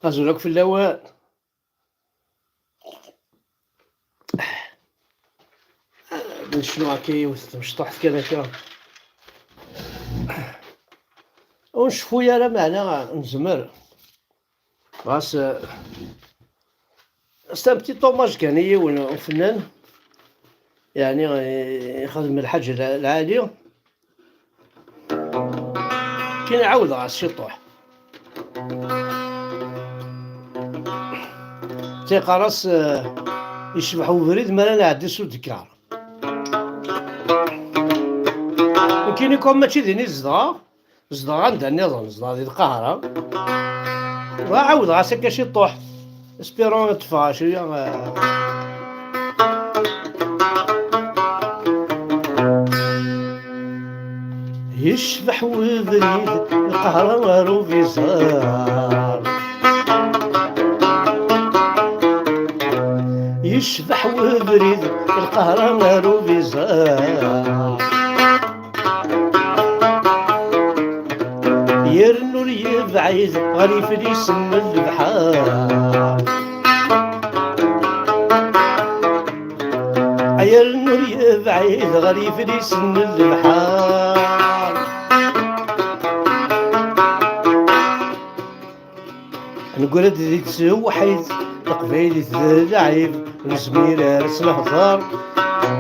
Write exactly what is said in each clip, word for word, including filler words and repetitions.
Azul akk fell-awen. Necnu akka yiwet tmecṭuḥt kan akka. Ur nceffu ara, meɛna nezmer. Ɣas, eh, c'est un petit hommage kan i yiwen ufennan, yeɛni, eh, ixdem lḥaǧa lɛ-, lɛali. Kan ɛawdeɣ-as ciṭuḥ. Tiqqar-as, eh, yecbeḥ ubrid mi ara nɛeddi s udekkar. Nekkini kan mačči din i zedɣeɣ, zedɣeɣ anda nniḍen, zedɣeɣ di Lqahra. Wa ɛawdeɣ-as akka ciṭuḥ. Espérons ad teffeɣ cwiya, eh. Yecbeḥ webrid Lqahra ar ubiẓar. Yecbeḥ webrid Lqahra ar ubiẓar. Yernu ur yebɛid ɣer yiflisen n lebḥer. Yernu ur yebɛid ɣer yiflisen n lebḥer. Negra-d di tewḥid, taqbaylit d lɛib, ur nezmir ara ad s-nehder.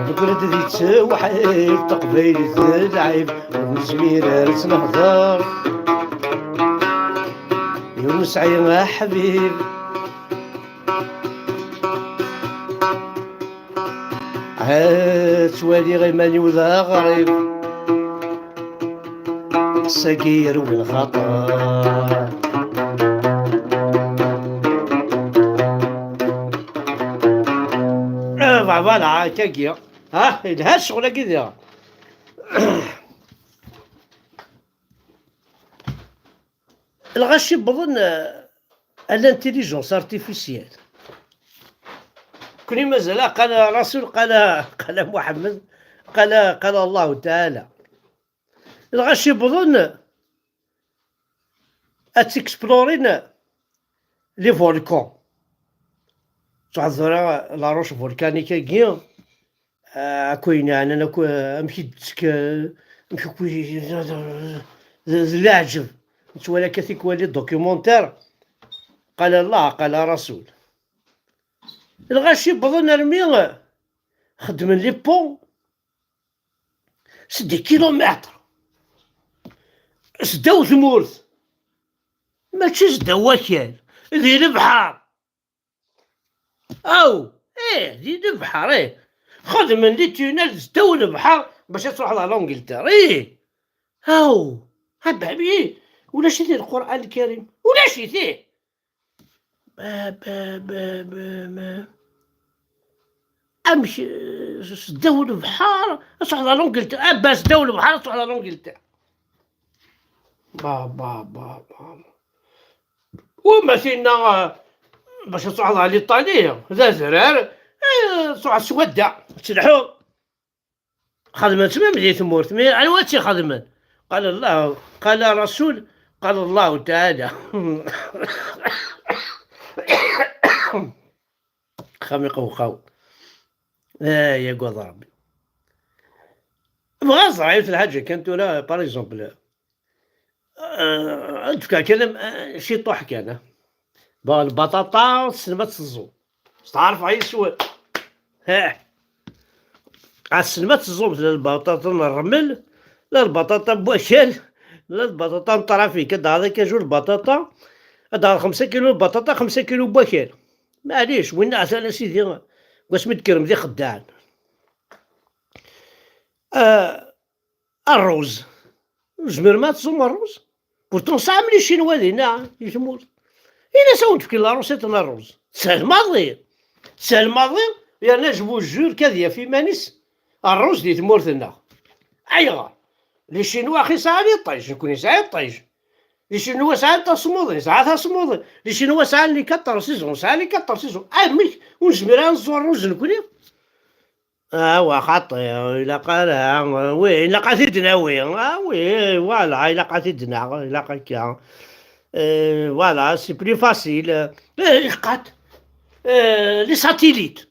Negra-d di tewḥid, taqbaylit d lɛib, ur nezmir ara ad s-nehder. Ur nesɛi aḥbib. Ad ttwaliɣ iman-iw d aɣrib. Sagi yerwi lxaṭer. Ah, bah, voilà, akkagi. Ah, yelha ccɣel-agi diɣen. Lɣaci wwḍen, euh, à l'intelligence artificielle. Kuni mazal qala Rasul, qala, qala Muḥemmed, qala, qala Allahu Taɛala. Lɣaci wwḍen ad tteksplorin les volcans. Tuḥeḍ tura la roche volcanique-agi, ah, akk ayen yeɛnan akk, ah, amek i d-ttek-, ah, amek akk i, d, d, d leɛǧeb. Nettwali akka tikwal documentaire. Qala Allah, qala Rasul. Lɣaci wwḍen armi xeddmen les ponts s des kilomètres sdaw tmurt, mačči sdaw wakal, di lebḥer. Aw, ih, di lebḥer, ih. Xedmen les tunnels sdaw lebḥer bac ad truḥeḍ ɣer l'Angleterre, ih. Aw, a babi, ulac-it di Lqur'an Lkarim, ulac-it, ih. Ba, ba, ba, ba, ba. Amek, eh, s-, sdaw lebḥer, ad truḥeḍ ɣer l'Angleterre. Ah, ba, sdaw lebḥer, ad truḥeḍ ɣer l'Angleterre. Ba, ba, ba, ba. Wama tinna, eh, bac ad truḥeḍ ɣer l'Italie, d adrar, eh, ad truḥeḍ s wadda, ad telḥuḍ. Xedmen-tt même di tmurt, mais anwa i tt-ixedmen? Qala Allah, qala Rasul, qala Allahu Taɛala. Xam iqewqaw. Ay, agad Rebbi. Bɣa ad ẓreɣ yiwet lḥaǧa kan tura, par exemple, euh, ad d-fkeɣ kan am-, euh, ciṭuḥ kan, ah. Bon, lbaṭaṭa tessnem ad teẓẓu. Steɛṛfeɣ yes-wen. Heh. Tessnem ad teẓẓum la lbaṭaṭa n ṛṛmel, la lbaṭaṭa n wakal, la lbaṭaṭa n ṭrafik. Ad d-taɣeḍ akka jur lbaṭaṭa, ad d-taɣeḍ xemsa kilu lbaṭaṭa, xemsa kilu n wakal. Maɛlic, winna atan a sidi, deg wasmi d-ttekrem d ixeddaɛen. Ah, ṛṛuz. Ur tezmirem ad teẓẓum ṛṛuz? Pourtant tesɛam les Chinois dinna di tmurt. Ini-as ad wen-d-fken la recette n ṛṛuz. Teshel maḍi. Teshel maḍi, yerna je vous jure kad yaf iman-is ṛṛuz di tmurt-nneɣ. Ayɣer? Les Chinois axi sɛan iṭij, nekkni nesɛa iṭij. Les Chinois sɛan tasmuḍi, nesɛa tasmuḍi. Les Chinois sɛan les quatre saisons, nesɛa les quatre saisons. Amek ur nezmir ara ad neẓẓu ṛṛuz nekkni? Ah, wa xaṭi, ilaq ara, wi, ilaq ad t-id-nawi. Ah, wi, voilà, ilaq ad t-id-naɣ, ilaq akka. Euh, voilà, c'est plus facile. Euh, iqat. Euh, les satellites.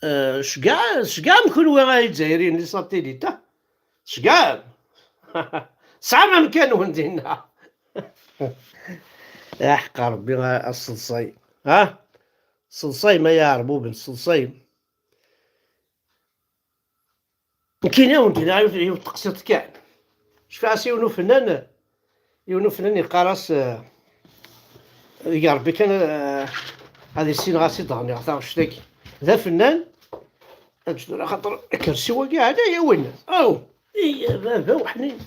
Euh, cegɛem, cegɛem kunwi ay Izzayriyen les satellites, ah. Cegɛem. Sɛam amkan-nwen dinna. Aḥeqqa Rebbi, a, a sseḍsay. Ha? Sseḍsay ma ya Ɛerbuben, sseḍsay. Nekkini ad wen-d-iniɣ yiwet, yiwet teqsiṭ kan. Cfiɣ-as yiwen ufennan, yiwen ufennan yeqqar-as, eh, deg Rebbi kan, eh, ad issineɣ-as-id ɣniɣ taɣect-agi. D afennan, ad ǧdur axaṭer akersi-wagi ɛla yawin. Aw, i baba uḥnin.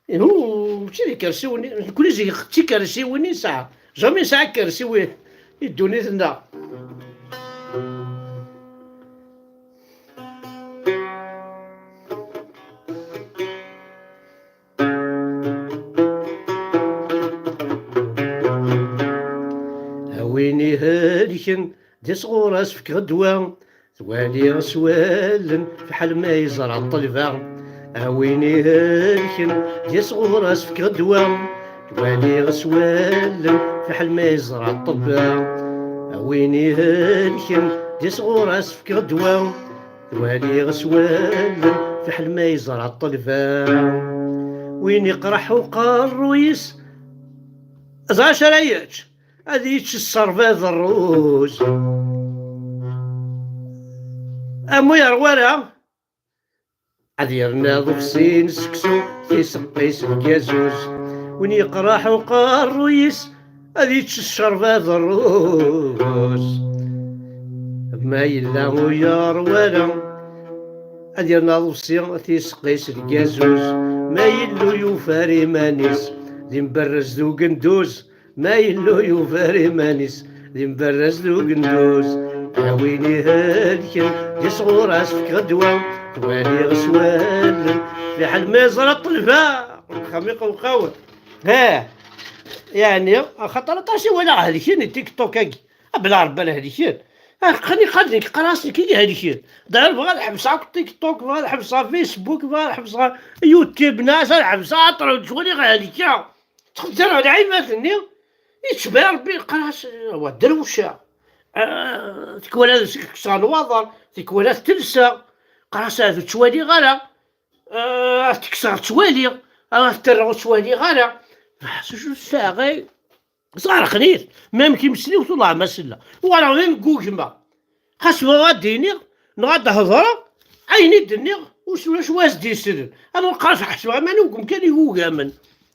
Ihu, mačči d ikersiwen, nekkni zik d tikersiwin i nesɛa. Jamais nesɛa akersiw i, i ddunit-nneɣ. A win ihelken, di sɣur-as fkeɣ ddwa, twali s wallen, fiḥel ma yeẓra ṭṭelba. A win ihelken, di sɣur-as fkeɣ ddwa, twali s wallen, fiḥel ma yeẓra ṭṭelba. A win ihelken, di sɣur-as fkeɣ ddwa, twali s wallen, fiḥel ma yeẓra ṭṭelba. Win iqraḥ uqerruy-is, d acu ara yečč? Ad yečč ṣṣerba d ṛṛuz. Amu yerwa ara, ad yerna aḍebsi n seksu, tiseqqi s lgazuz. Win yeqraḥ uqerruy-is, ad yečč ccerba d ṛṛuz. Ma yella ur yerwa ara, ad yerna aḍebsi, tiseqqi s lgazuz. Ma yella ur yufi ara iman-is, d imberrez d ugenduz. Ma yella ur yufi ara iman-is, d imberrez d ugenduz. A win ihelken, di sɣur-as fkeɣ ddwa, twali s wallen, fiḥel ma yeẓra ṭṭelba. Xami qewqawen. Eh, yeɛni, axaṭer aṭas i walaɣ helken i TikTok-agi. Abla Rebbi ala helken. Aql-i qad nekk qqareɣ-as nekk i ihelken. Daɣ bɣiɣ ad ḥebseɣ akk TikTok, bɣiɣ ad ḥebseɣ Facebook, bɣiɣ ad ḥebseɣ YouTube, nas ad ḥebseɣ aṭrew ttwaliɣ helkeɣ. Ttxezzar ɣer lɛibat-nni, yettbeɛ Rebbi, qqar-as, wa dderwceɣ. Ah, tikwal ad kkseɣ lwaḍer, tikwal ad t-telseɣ. Qqar-as, ah, ur ttwaliɣ ara. Ah, ad t-kkseɣ ttwaliɣ, ah, ad t-rreɣ ur ttwaliɣ ara. Beḥs, acu ssaɣay? Ẓerxen-it, même timesliwt ur lɛem asella. Uɣaleɣ d aneggugma. Xas bɣiɣ ad d-iniɣ, neɣ ad d-hedreɣ, ayen i d-nniɣ, ur s ulac wa as-d-yeslen. Ama qqar-as ḥesbeɣ iman-iw deg umkan igugamen.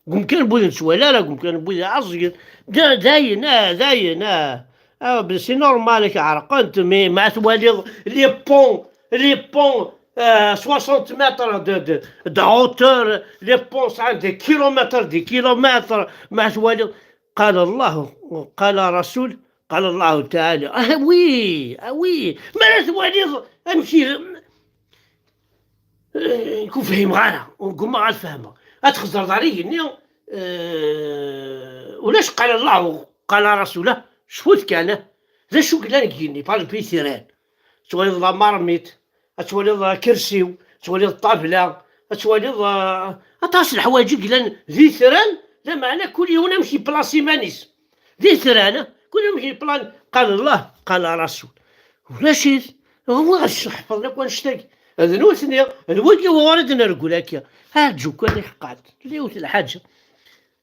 Deg umkan n wid ur nettwali ara, deg umkan n wid iɛeẓẓgen. D, d ayen, ah, d ayen, ah. Ah, ben, c'est normal, ak ɛerqent, mais ma twaliḍ les ponts, les ponts, euh, soixante mètres de, de, de hauteur, les ponts, ça, des kilomètres, des kilomètres, ma twaliḍ, قال الله، قال رسول، قال الله تعالى. Ah oui, ah oui. Ma ara twaliḍ amek i, eh, ur fhimeɣ ara, ur ggumaɣ ad fehmeɣ. Ad txeẓẓreḍ ar igenni, eh, ulac قال الله، قال رسوله، cfut kan, eh. D acu yellan deg igenni, par exemple, itran. Twaliḍ la marmite, ad twaliḍ akersiw, ad twaliḍ ṭṭabla, ad twaliḍ, ah, aṭas n leḥwayeǧ i yellan d itran, lameɛna kul yiwen amek yeplaṣi iman-is. D itran, kul amek yeplan, قال الله، قال رسول. Ulac-it. Ɣur ad ḥefḍen akk annect-agi. D nutni, d wigi ɣur i d-nergel akka. Aɛǧu kan iḥeqqan. Yiwet lḥaǧa.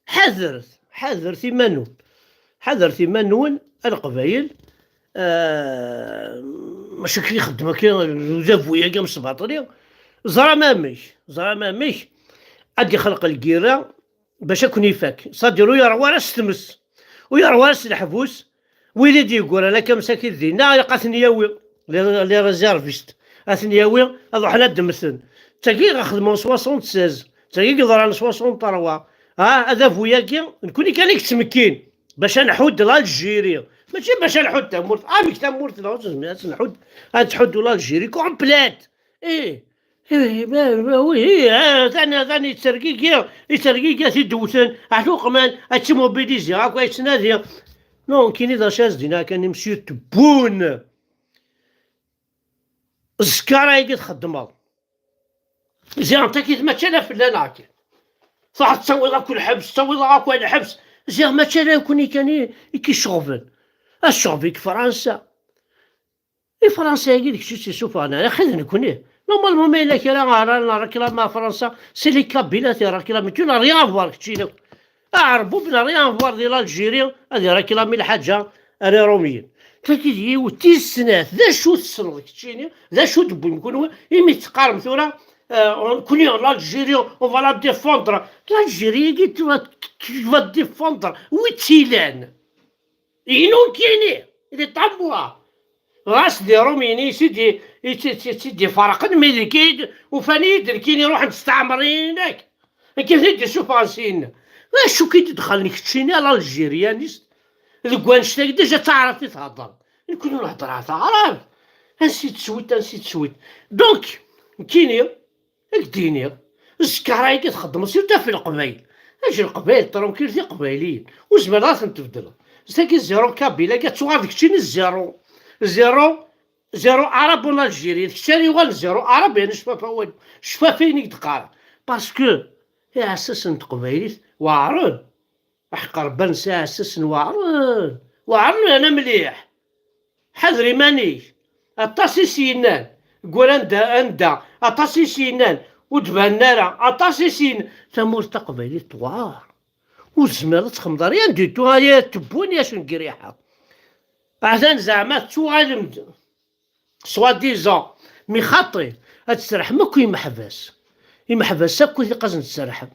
Ḥadret, ḥadret iman-nwen. Ḥadret iman-nwen, a Leqbayel. Ah, mačči akken ixeddem akka udabu-agi amesbaṭli. Ẓram amek, ẓram amek. Ad d-ixleq lgirra, bac ad ken-ifak. C'est-à-dire, ur yerwa ara s tmes, ur yerwa ara s leḥbus. Wid i d-yegguran akka msakit dinna, ilaq ad ten-yawi, les, les réservistes. Ad ten-yawi, ad ruḥen ad d-mmten. D tagi i ɣa xedmen soixante-seize, d tagi i yeḍran soixante-trois. Ha, adabu-agi, nekkni kan i yettmekkin, bac ad nḥudd l'Algérie. Mačči bac ad nḥudd tamurt, amek tamurt-nneɣ ur nezmir ad tt-nḥudd, ad tḥudd l'Algérie complète. Ih, ih, ma, ma, wi, ih, atan, atan yettergigi, yettergigi ad t-id-wten, ad t-uqmen, ad t-immobiliser, akk ad yettnadi. Non, nekkini d acu as-d-iniɣ kan i Monsieur Tebboune. Ẓẓkara-agi txeddmeḍ. Ziɣen takit mačči ala fell-aneɣ kan. Truḥ tettawiḍ akk lḥebs, tettawiḍ akk lḥebs. Ziɣ mačči ala nekkni kan i, i k-iceɣben. Ad ceɣben deg Fransa. Ifransa-agi d kečč i tt-isuffɣen, ala xi d nekkni. Normalement ma yella kra ara nreklama ɣer Fransa, c'est les Kabyles ad t-ireklamen. Tu n'as rien à voir keččini akk. Aɛerbub n'a rien à voir di l'Algérie ad ireklami lḥaǧa ar Iṛumyen. Tagi d yiwet. Tis snat, d acu tessneḍ keččini, d acu d-wwim kunwi, imi teqqarem tura, euh, on, kunwi, l'Algérie, on va la défendre. L'Algérie-agi tu vas, tu vas défendre, wi tt-ilan? Inu nekkini, il est à moi. Ɣas d Iṛumyen i tt-id-, i tt-, i tt-, i tt-id-iferqen, mi d nekk i d-, ufan-iyi-d nekkini ruḥen steɛmren-ak. Nekk i ten-id-isuffɣen syin. D acu k-id-dxalen keččini a l'algérianiste deg wannect-agi? Déjà d taɛrabt i theddreḍ. Nekkni ur nehder ara taɛrabt. Ansi d-teswiḍ, ansi d-teswiḍ? Donc, nekkini, ad k-d-iniɣ, zkara-agi txeddmeḍ surtout ɣef Leqbayel. Aǧ Leqbayel, tranquille, d Iqbayliyen. Ur zmireḍ ad ten-tbeddleḍ. Tagi zéro kabyle, agi ad tuɣal d keččini zéro. Zéro, zéro arabe en Algérie. D kečč ara yuɣalen zéro arabe, yerna cfaf awal, cfaf ayen i k-d-qqareɣ. Parce que iɛessasen n teqbaylit weɛren. Aḥeqq Rebbi ad nesɛi iɛessasen weɛren. Weɛren yerna mliḥ. Ḥader iman-ik. Aṭas i s-yennan. Ggul anda, anda. Aṭas i s-yennan. Ur d-banen ara. Aṭas i s-yennan. Tamurt taqbaylit tewɛer. Ur tezmireḍ ad txedmeḍ rien du tout. Ay at tewwin, ay at ngriḥa. Atan zeɛma tettuɣalem-d soi-disant. Mi xaṭi, ad tserrḥem akk i imeḥbas. Imeḥbas akk i t-iqasen tserrḥem.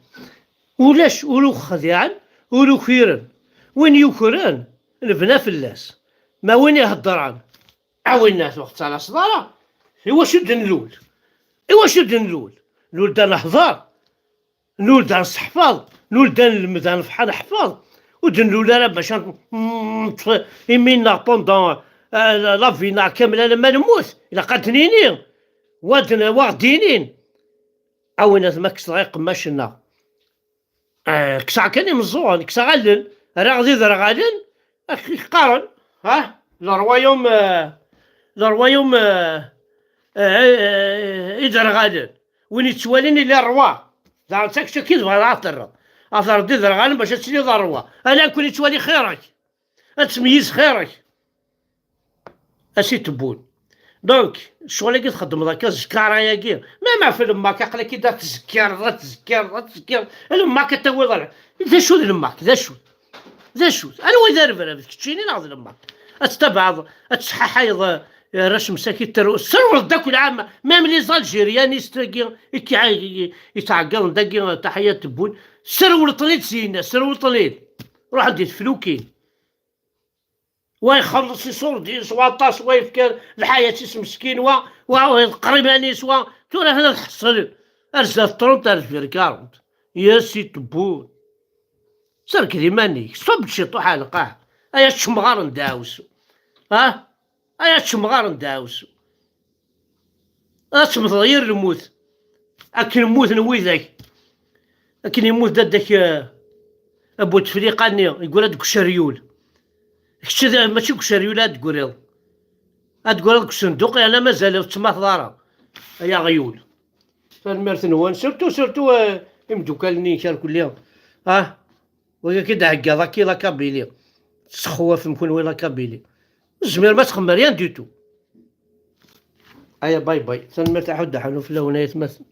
Ulac, ur uxdiɛen, ur ukiren. Win yukren, nebna fell-as. Ma win iheddren, a winna ur ɣ-ttalaseḍ ara. Iwacu d-nlul? Iwacu d-nlul? Nlul-d ad nehder. Nlul-d ad nesseḥfeḍ. Nlul-d ad nelmed, ad nefḥ, ad neḥfeḍ. Ur d-nlul ara bac ad n-, neṭṭef imi-nneɣ pendant, euh, la, la vie-nneɣ kamel alamma nemmut. Ilaq ad d-nini. Wa d-, wa ɣ-d-inin. A winna ma kkseɣ iqemmacen-nneɣ. Eh, kkseɣ kan imeẓẓuɣen, kkseɣ allen, rriɣ d iderɣalen, ak qqaren, ha, le royaume, euh, le royaume, euh, euh, euh, iderɣalen. Win yettwalin il est roi. Daɣen d takečč akka i tebɣiḍ ad terreḍ. Ad terreḍ iderɣalen bac ad tiliḍ roi. Ala nekkni nettwali xir-ik. Ad tmeyyez xir-ik. A si tewwun. Donc, ccɣel-agi txeddmeḍ akka, zkara-agi, même ɣef lemmak, aql-ak-id ad tzekkireḍ, ad tzekkireḍ, ad tzekkireḍ. Lemmak ad tawiḍ ara. D acu d lemmak? D acu? D acu? Anwa i d arebrab? D keččini neɣ d lemmak? Ad tettabaɛeḍ, ad tesḥaḥayeḍ, eh, arrac msakit, terru-, tesserwleḍ-d akk lɛamma, même les Algérianistes-agi i k-, i, i, i tɛeggeḍen dagi, taḥiya tewwun, serwleḍ-ten-id syenna, serwleḍ-ten-id. Ruḥen di teflukin. Wa ixelleṣ iṣurdi-ines, wa aṭas, wa yefka lḥayat-is meskin, wa, wa yeḍqer iman-is, wa tura hna tḥeṣṣel ar zdat trente, ar deffir quarante. Yes, i tewwun. Serked iman-ik, ṣubb-d ciṭuḥ ar lqaɛ. Ay at cemɣar n ddeɛwessu. Ah? Ay at cemɣar n ddeɛwessu. Ad temmteḍ yir lmut. Akken mmuten widak. Akken yemmut dadda-k, eh, a bu tefliqa-nni, yeggura deg uceryul. Kečč d, mačči deg uceryul ad d-tegriḍ. Ad d-tegriḍ deg usenduq, yerna mazal ur tettmateḍ ara. Ay aɣyul. Tanemmirt-nwen. Surtout, surtout, eh, imeddukal-nni-inek ar kulli. Ah? Wagi i d-heggaḍ akki la Kabylie. Tesxewwafem kunwi la Kabylie. Ur tezmirem ad txemmem rien du tout. Aya, bye bye. Tanemmirt a Ḥud Ḥanuf fell-awen ay atmaten.